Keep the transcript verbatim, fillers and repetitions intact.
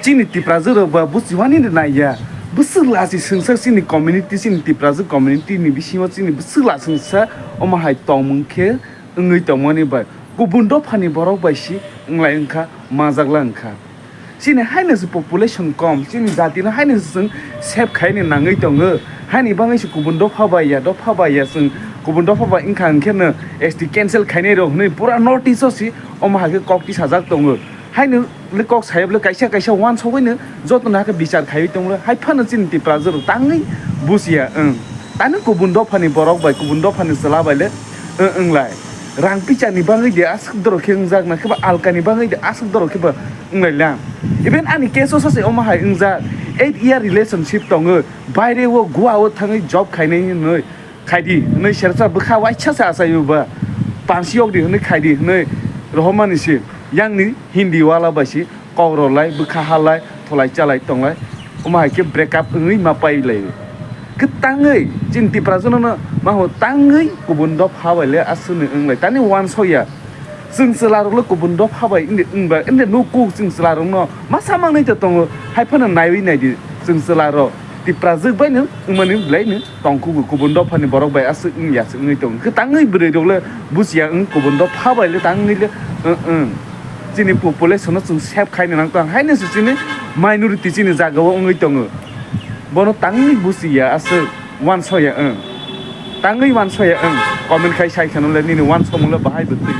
Chini Tiprajwk rok ba buchiwani de naiya. Bwswk lachi swngsa chini community, chini Tiprajwk community ni bisingo chini bwswk lachi swngsa omo hai tongmung khe wngwi tongmani bai kubun dophani borok bai si wnglai wngkha, majakla wngkha. Chini haino se population kom, chini jati no haino se chwng save khaini nangwi tongo. Haini bangwi se kubun dopha bai ya, dopha bai ya chwng kubun dopha bai wngkha hwnkhe no S T cancel khainai rok hwnwi pura notice o si omo hai khe kok tisajak tongo. Haino le kok saya bole kaisa kaisa wansogwi no joto no hakhe bichar khaiwi tongo. Hai phano chini Tiprajwk rok tangwi buchiya wng. Tani kubun dophani borok bai, kubun dophani chwla bai le wng, wnglai. Rang pichani bangwi de aswk dorok khe wngjak na khe ba alkani bangwi de aswk dorok khe ba wnglai lang. Even ani case o sase omo hai wngjak. Eight year relationship tongo. Baire o Goa o thangwi job khainai hinwi khaidi hwnwi sersa bwkha waisa se achaio ba. Pansi yok di hwnwi khaidi hwnwi rohormani se. Yang ni Hindi wala bai se kok rw lai, bwkha ha lai, tholai chalai tong lai. Omo hai khe break up wngwi ma pai lai. Khe tangwi chini Tiprajwk no ma ho tangwi kubun dopha bai le aswk ni wng lai. Tani wansok ya. Chwng chwla rok le kubun dopha bai wng de wng ba, wng de nuk kuk chwng chwla rok no masa mangnai to tongo. Hai phano naiwi nai di chwng chwla rok. Tiprajwk bai no wngmani belai no tongkugo, kubun dophani borok bai aswk wngya aswk wngwi tongo. Khe tangwi bwrwi rok le buchiya wng kubun dopha bai le tangwi le wng, wng. Chini population no chwng save khaina nang tong haino se chini minority chini jaga o wngwi tongo. Bono tangwi buchiya aswk wansoya wng. Tangwi wansoya wng. Comment khai sai kheno le nini wansomung le bahai bwtwi.